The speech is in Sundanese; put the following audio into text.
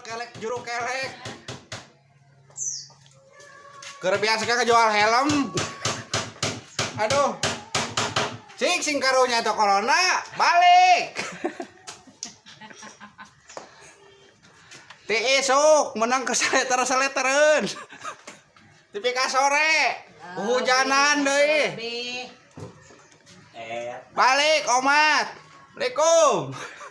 Kelek juru kelek. Keur biasa kan ngejual helm. Aduh. Cik sing karunya tuh corona, balik. Ti isuk menang ke seleter-seletereun. Tepi ka sore, hujanan deui. Lebih. Balik omat. Assalamualaikum.